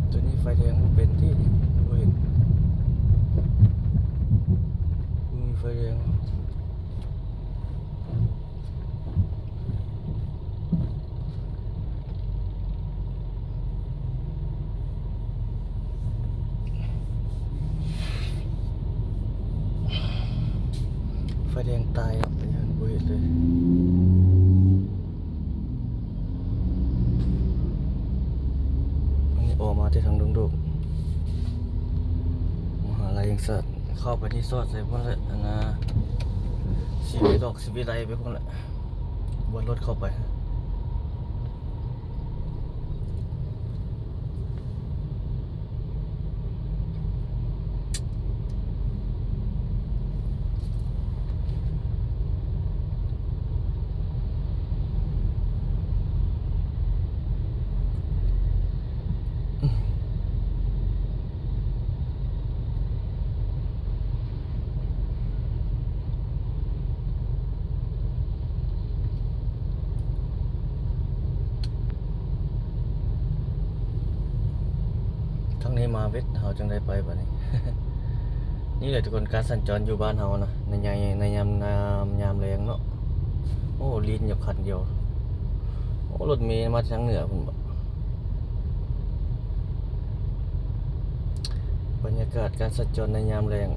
ໂຕນີ້ໄຟແດງບໍ່ເປັນຕິ ບໍ່ເຫັນ ບໍ່ມີໄຟແດງ. ໄຟແດງຕາຍແລ້ວ ບໍ່ເຫັນເລີຍ. ອັນນີ້ອອກມາແຕ່ທາງດົງໂດກ ມະຫາໄລແຫ່ງຊາດ. ເຂົ້າໄປນີ້ຊອດໃສ່ພຸ້ນແຫຼະ ອັນນ່າ ສີວິໄລ ດອກສີວິໄລໄປພຸ້ນແຫຼະ ວນລົດເຂົ້າໄປ. ທາງນີ້ມາເວັດ ເຮົາຈັ່ງໄດ້ໄປບາດນີ້. ນີ້ແຫຼະທຸກຄົນ ການສັນຈອນຢູ່ບ້ານເຮົານະ ໃນຍາມ ໃນຍາມ ຍາມ ຍາມແລງເນາະ. ໂອ້ ລີ້ນຢູ່ຄັນດຽວ. ໂອ້ ລົດເມມາທາງເໜືອພຸ້ນບໍ. ບັນຍາກາດການສັນຈອນໃນຍາມແລງ.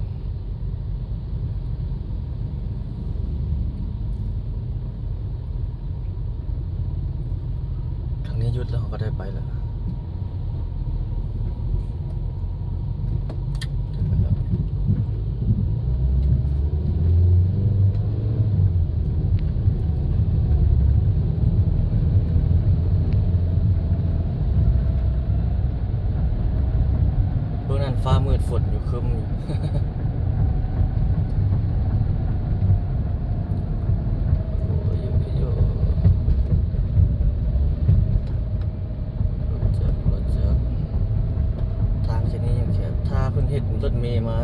ທາງນີ້ຢຸດແລ້ວ ເຮົາກໍໄດ້ໄປແລ້ວ. ເບິ່ງນັ້ນ ຟ້າມືດ ຝົນຢູ່ ຄຶ້ມຢູ່. ໂອ້ຍ ໂອ້ຍ ໂອ້ຍ ລົດຈັກ ລົດຈັກ ທາງເສັ້ນນີ້ຍັງແຄບ. ຖ້າເພິ່ນເຮັດລົດເມມາ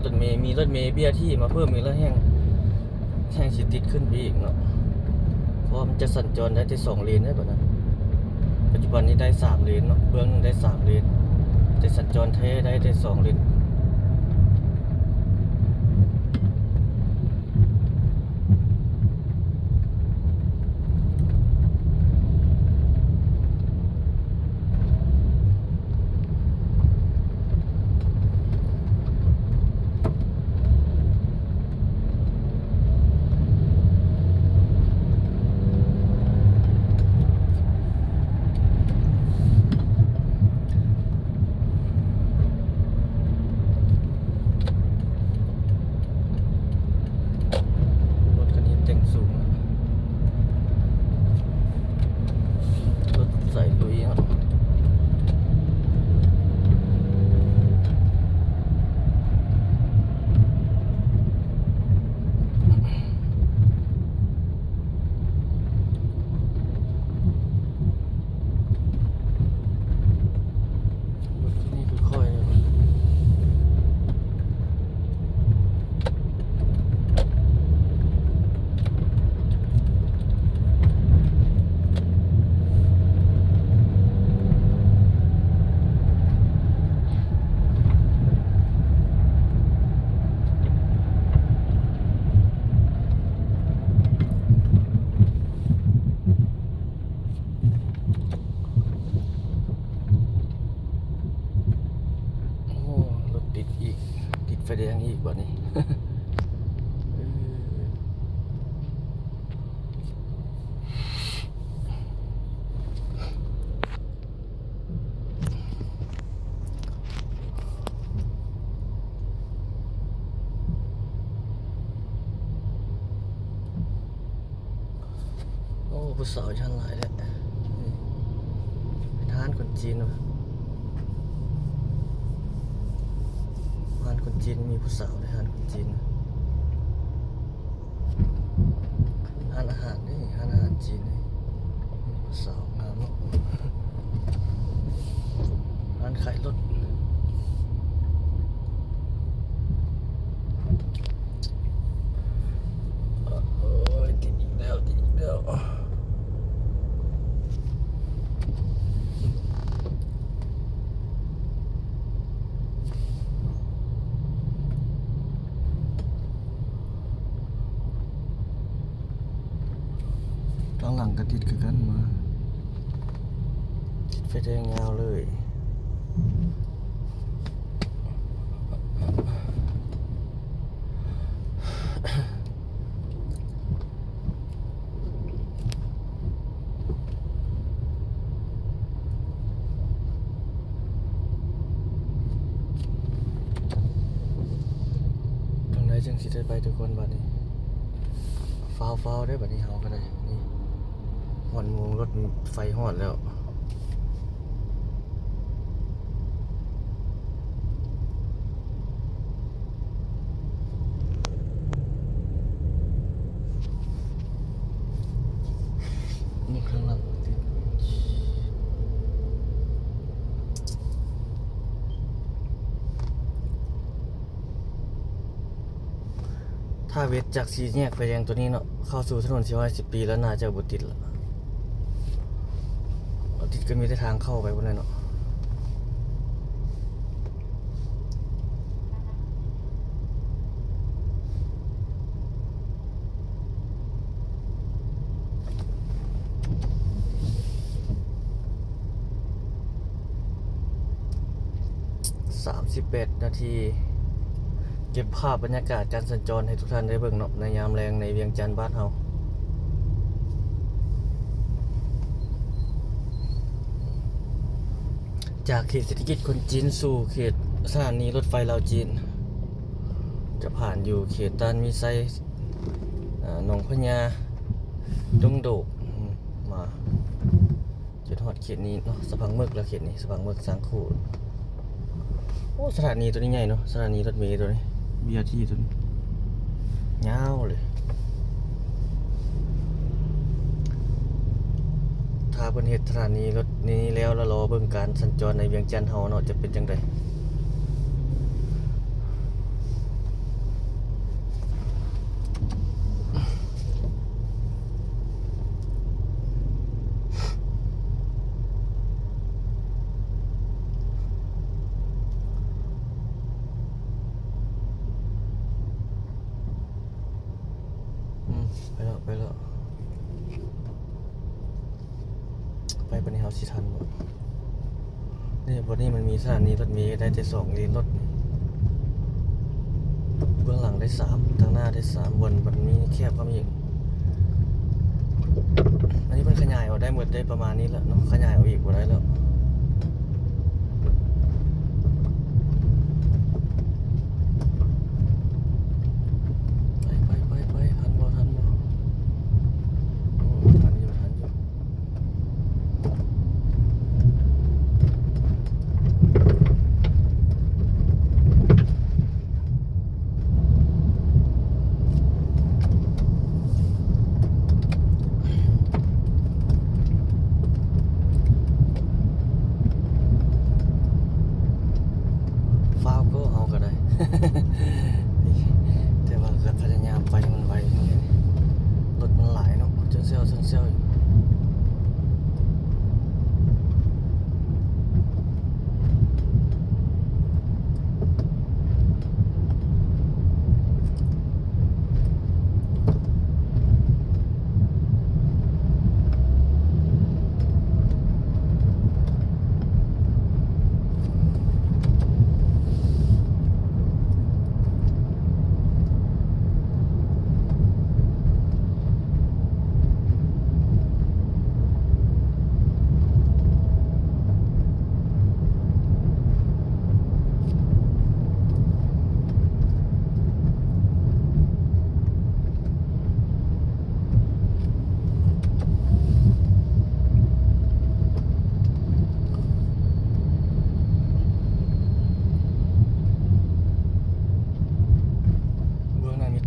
ລົດເມ ມີລົດເມ ບີ ອາ ທີ ມາເພີ່ມອີກແລ້ວ ແຮ່ງ ແຮ່ງຊິຕິດຂຶ້ນໄປອີກເນາະ ເພາະວ່າມັນຈະສັນຈອນໄດ້ແຕ່ສອງເລນເດ້ບັດນັ້ນ. ປັດຈຸບັນນີ້ໄດ້ສາມເລນເນາະ ເບື້ອງໜຶ່ງໄດ້ສາມເລນ ແຕ່ສັນຈອນແທ້ໄດ້ແຕ່ສອງເລນ. ລົດຄັນນີ້ແຕ່ງສູງ ລົດໃສ່ລຸຍເນາະ. ລົດຄັນນີ້ຄືຂ້ອຍເລີຍ. ໂອ້ ລົດຕິດອີກ ຕິດໄຟແດງອີກບາດນີ້. ໂ ຜູ້ສາວຢູ່ຫັ້ນຫຼາຍແທ້. ເປັນຮ້ານຄົນຈີນວະ ຮ້ານຄົນຈີນ ມີຜູ້ສາວໃນຮ້ານຄົນຈີນ. ຮ້ານອາຫານເດ້ ຮ້ານອາຫານຈີນເດ້. ສາວງາມເນາະ. ຮ້ານຂາຍລົດ. ໂອ້ຍ ຕິດອີກແລ້ວ ຕິດອີກແລ້ວ. ທາງຫຼັງກໍຕິດຄືກັນມາ ຕິດໄຟແດງຍາວເລີຍ. ທາງໃດຈຶ່ງຊິໄດ້ໄປທຸກຄົນບາດນີ້? ຟ້າວໆ ເດ້ ບາດນີ້ເຮົາກໍໄດ້. ນີ້ ຮອດໂມງ ລົດໄຟຮອດແລ້ວ. ນີ້ ເຄື່ອງຫຼັງຕິດ. ຖ້າເວັດຈາກສີ່ແຍກໄຟແດງຕົວນີ້ເນາະ ເຂົ້າສູ່ຖະໜົນສີ່ຮ້ອຍສິບປີແລ້ວ ໜ້າຈະບໍ່ຕິດລະ. ບໍ່ຕິດກໍມີແຕ່ທາງເຂົ້າໄປພຸ້ນແຫຼະເນາະ. ສາມສິບແປດນາທີ ເກັບພາບບັນຍາກາດການສັນຈອນໃຫ້ທຸກທ່ານໄດ້ເບິ່ງເນາະ ໃນຍາມແລງໃນວຽງຈັນບ້ານເຮົາ. ຈາກເຂດເສດຖະກິດຄົນຈີນສູ່ເຂດສະຖານີລົດໄຟລາວຈີນ ຈະຜ່ານຢູ່ເຂດຕານມີໄຊ, ໜອງພະຍາ, ດົງໂດກ ມາ ຈົນຮອດເຂດນີ້ເນາະ ສະພັງເມິກລະເຂດນີ້ ສະພັງເມິກ ຊ້າງຄູດ. ໂອ້ ສະຖານີຕົວນີ້ໃຫຍ່ເນາະ ສະຖານີລົດເມຕົວນີ້ ບີອາທີຕົວນີ້ ຍາວເລີຍ. ຖ້າເພິ່ນເຮັດສະຖານີລົດນີ້ແລ້ວ ລະລໍເບິ່ງການສັນຈອນໃນວຽງຈັນເຮົາເນາະ ຈະເປັນຈັ່ງໃດ. ອືມ ໄປແລ້ວ ໄປແລ້ວ. ໄປປານນີ້ເຮົາຊິທັນບໍ່? ນີ້ ບ່ອນນີ້ມັນມີສະຖານີລົດເມໄດ້ແຕ່ສອງເລນລົດ. ເບື້ອງຫຼັງໄດ້ສາມ ທາງໜ້າໄດ້ສາມ ບ່ອນມັນມີແຄບເຂົ້າມາອີກ. ອັນນີ້ເພິ່ນຂະຫຍາຍອອກໄດ້ໝົດເດ້ ປະມານນີ້ແຫຼະເນາະ ຂະຫຍາຍອອກອີກບໍ່ໄດ້ແລ້ວ. ໄປ ໄປ ໄປ ໄປ ທັນບໍ່ ທັນບໍ່? ໂອ້ ທັນຢູ່ ທັນຢູ່. ໂ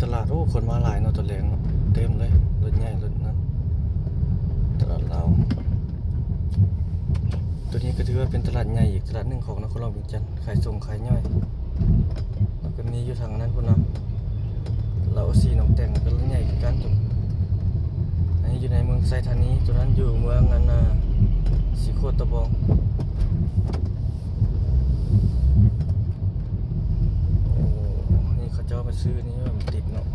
ຕະຫຼາດ ໂອ້ ຄົນມາຫຼາຍເນາະ ຕອນແລງເນາະ ເຕັມເລີຍ ລົດໃຫຍ່ ລົດນັ້ນ ຕະຫຼາດລາວ. ໂຕນີ້ກໍຖືວ່າເປັນຕະຫຼາດໃຫຍ່ອີກຕະຫຼາດໜຶ່ງຂອງນະຄອນຫຼວງວຽງຈັນ ຂາຍສົ່ງຂາຍຍ່ອຍ ແລ້ວກໍມີຢູ່ທາງນັ້ນພຸ້ນນະ ລາວສີໜອງແຕງ ກໍໃຫຍ່ຄືກັນ. ອັນນີ້ຢູ່ໃນເມືອງໄຊທານີ ໂຕນັ້ນຢູ່ເມືອງອັນນ່າ ສີໂຄດຕະບອງ. ໂອ້ ນີ້ເຂົາເຈົ້າມາຊື້ນີ້ມັນຕິດເນາະ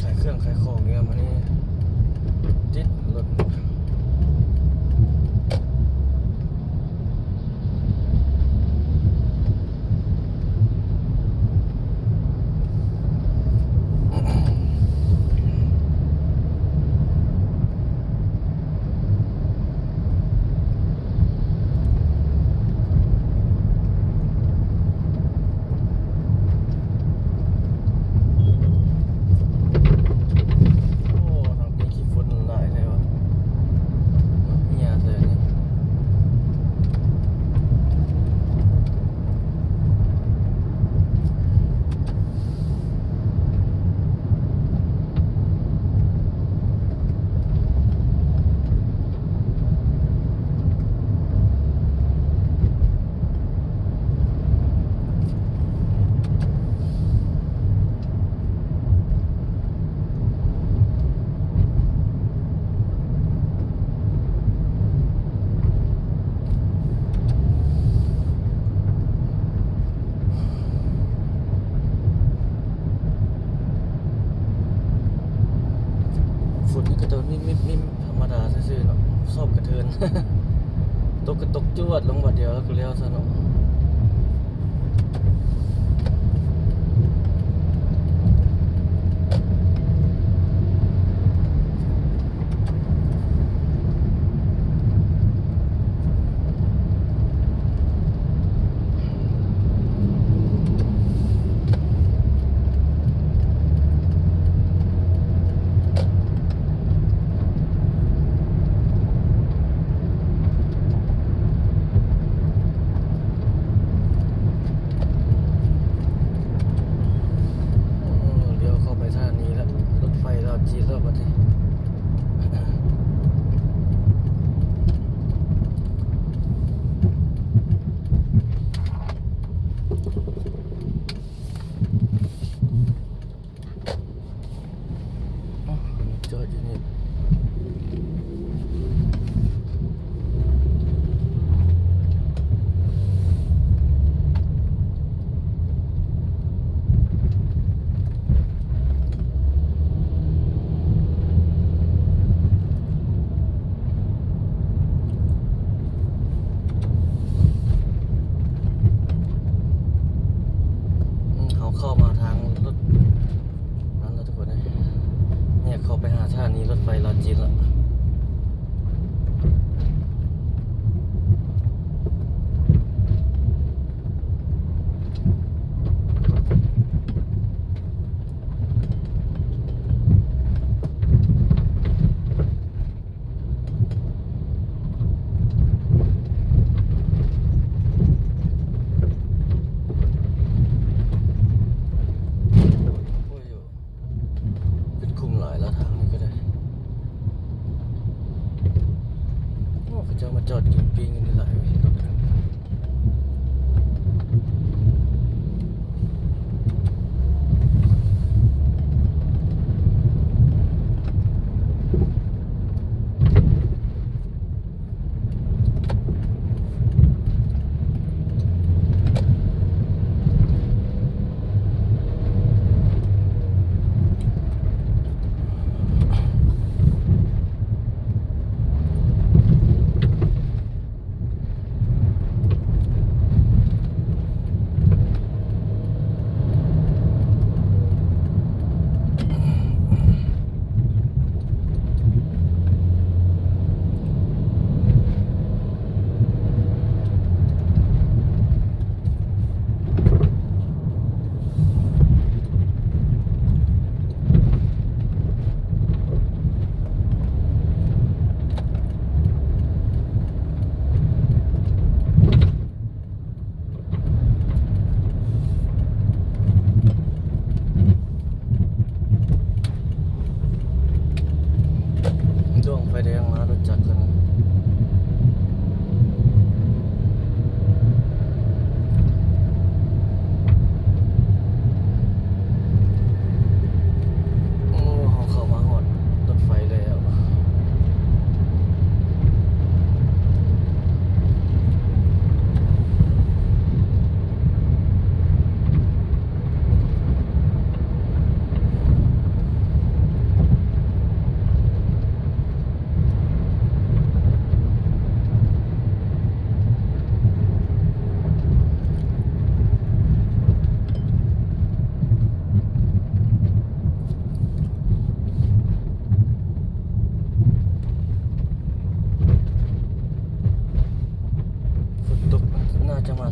ຂາຍເຄື່ອງຂາຍຂອງນີ້ ອັນນີ້ຕິດລົດ. ໂອ້ ທາງນີ້ຂີ້ຝຸ່ນຫຼາຍແທ້ວ່າ ເຫື່ອໃສ່ອັນນີ້. ຝົນນີ້ກໍຈະມິດໆໆ ທຳມະດາຊື່ໆເນາະ ຊອບກະເທີນ ຕົກກໍຕົກຈວດລົງບາດດຽວ ແລ້ວກໍແລ້ວຊະເນາະ. ລ້ຽວເຂົ້າໄປສະຖານີລະ ລົດໄຟລາວຈີນລະບັດນີ້. ອໍ ຈອດຢູ່ນີ້. ອືມ ເຮົາເຂົ້າມາທາງລົດນັ້ນແລ້ວທຸກຄົນເອີຍ ແຍກເຂົ້າໄປຫາສະຖານີລົດໄຟລາວຈີນລະ. ໂອ້ຍ ເປັນຂຸມຫຼາຍລະທາງນີ້ກໍໄດ້. ໂອ້ ເຂົາເຈົ້າມາຈອດກິນປີ້ງຢູ່ນີ້ຫຼາຍເວີຍ. ໂ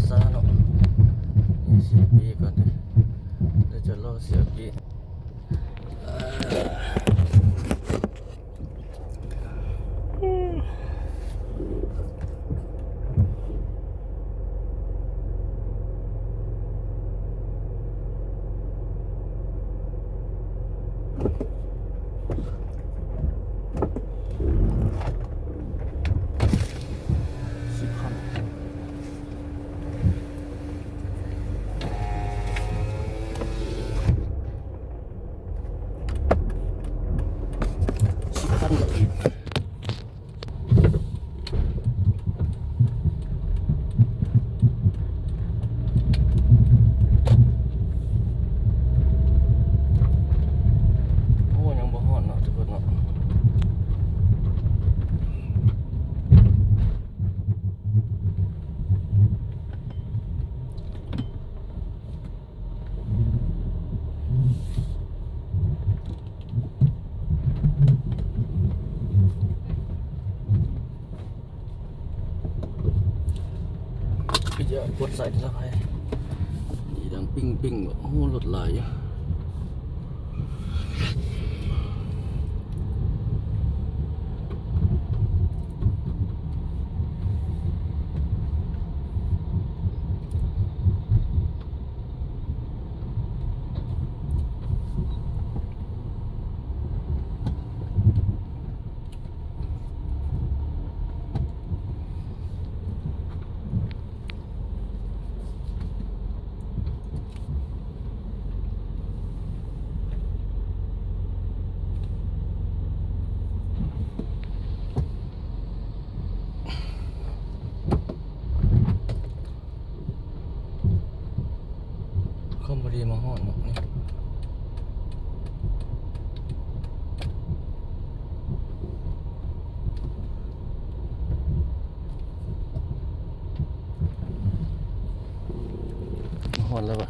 ສາເນາະ ມີສຽວປີ້ກ່ອນເດີ ດຽວຈະລໍສຽວປີ້. ໂອ້ ຍັງບໍ່ຮອດເນາະ ທຸກຄົນເນາະ. ຢາກກວດສາຍເທລະໄພ ດີດັງປິ້ງໆ ໂອ້ ລົດຫຼາຍຢູ່. ຄອມພໍດີມາຮອດເນາະນີ້ ມາຮອດແລ້ວຫວາ?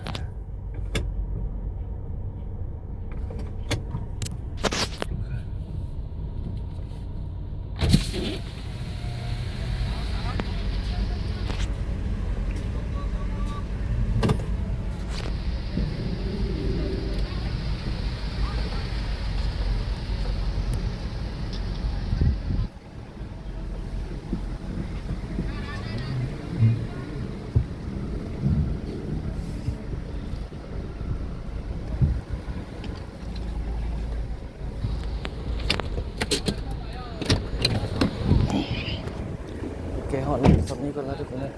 ໂອເຄ ຮອດແລ້ວ ສ່ຳນີ້ກ່ອນລະທຸກຄົນເດີ.